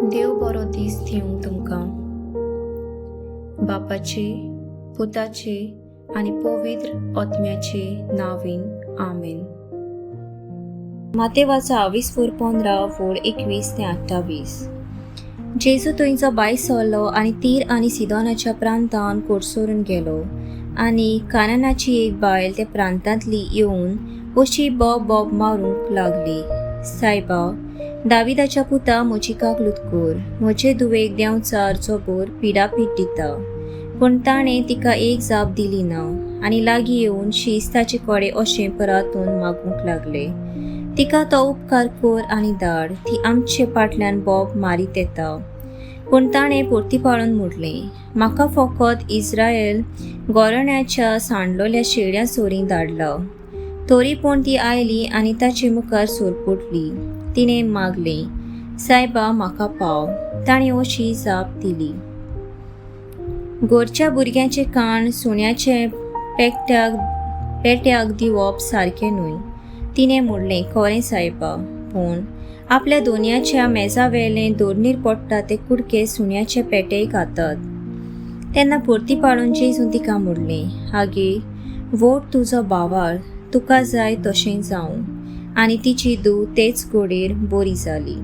देव बरो दीस दिवंक तुमकां. बापाचे, पुताचे आनी पवित्र आत्म्याचे नांवान, आमेन. मातेवाचो 20 15 वोळ 21 ते 28. जेजू थंयचो भायर सरलो आनी तीर आनी सिदोनाच्या प्रांतान कोडसरून गेलो. आनी कानानाची एक बायल त्या प्रांतांतली येवन अशी बोब बोब मारूंक लागली, सायबा, दाविदाच्या पुता, म्हजी काकलूत कर. म्हजे धुवेक देंवचार जबर पिडापीड दिता. पूण ताणें तिका एक जाप दिली ना. आनी लागीं येवन शीस ताचे कडेन अशें परातून मागूंक लागले, तिका तो उपकार कर आनी धाड. ती आमचे फाटल्यान बोब मारीत येता. पूण ताणें परतीपाळून म्हणलें, म्हाका फकत इस्रायल गोरण्याच्या सांडलोल्या शेळ्यां सोरीं धाडला. तरी पूण ती आयली आनी ताचे मुखार सोरपुटली. तिणें मागलें, सायबा, म्हाका पाव. ताणें अशी जाप दिली, घरच्या भुरग्यांचें काण सुण्याचे पेट्याक दिवप सारकें न्हय. तिणें म्हणलें, खरें सायबा, पूण आपल्या दोनयाच्या मेजावेलें दोरणीर पडटा ते कुडके सुण्याचे पेटेय खातात. तेन्ना परती पाडून जेजून तिका म्हणलें, आगे, वोट तुजो भावार, तुका जाय तशें जावं. आनी तिची धूव तेच घोडेर बरी जाली.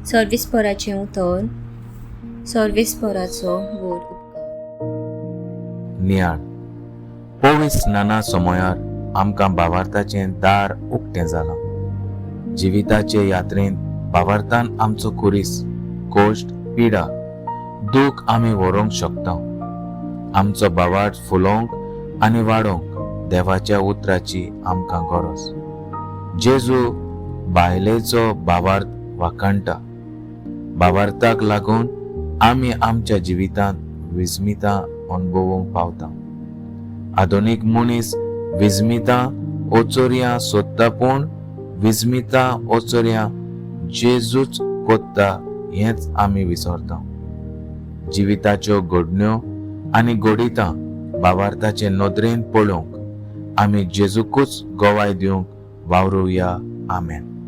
सर्वेस्पराचें उतर. सर्वेस्पराचो व्हड उपकार. नियाळ. पवित्र स्नाना समयार आमकां भावार्थाचें दार उक्तें जालां. जिविताचे यात्रेंत भावार्थान आमचो खुरीस, कोश्ट, पिडा, दूख आमी व्हरूंक शकता. आमचो भावार्थ फुलोवंक आनी वाडोवंक देवाच्या उतराची आमकां गरज. जेजू बायलेचो भावार्थ वाखाणटा. भावार्थाक लागून आमी आमच्या जिवितांत विस्मितां अणभवूंक पावता. आधुनीक मनीस विस्मितां, ओचोरयां सोदता, पूण विस्मितां, ओचोरयां जेजूच कोत्ता हेंच आमी विसरता. जिविताच्यो घडण्यो आनी घडितां भावार्थाचे नदरेन पळोवंक आमी जेजूकूच गवाय दिवंक वावरुया. आमेन.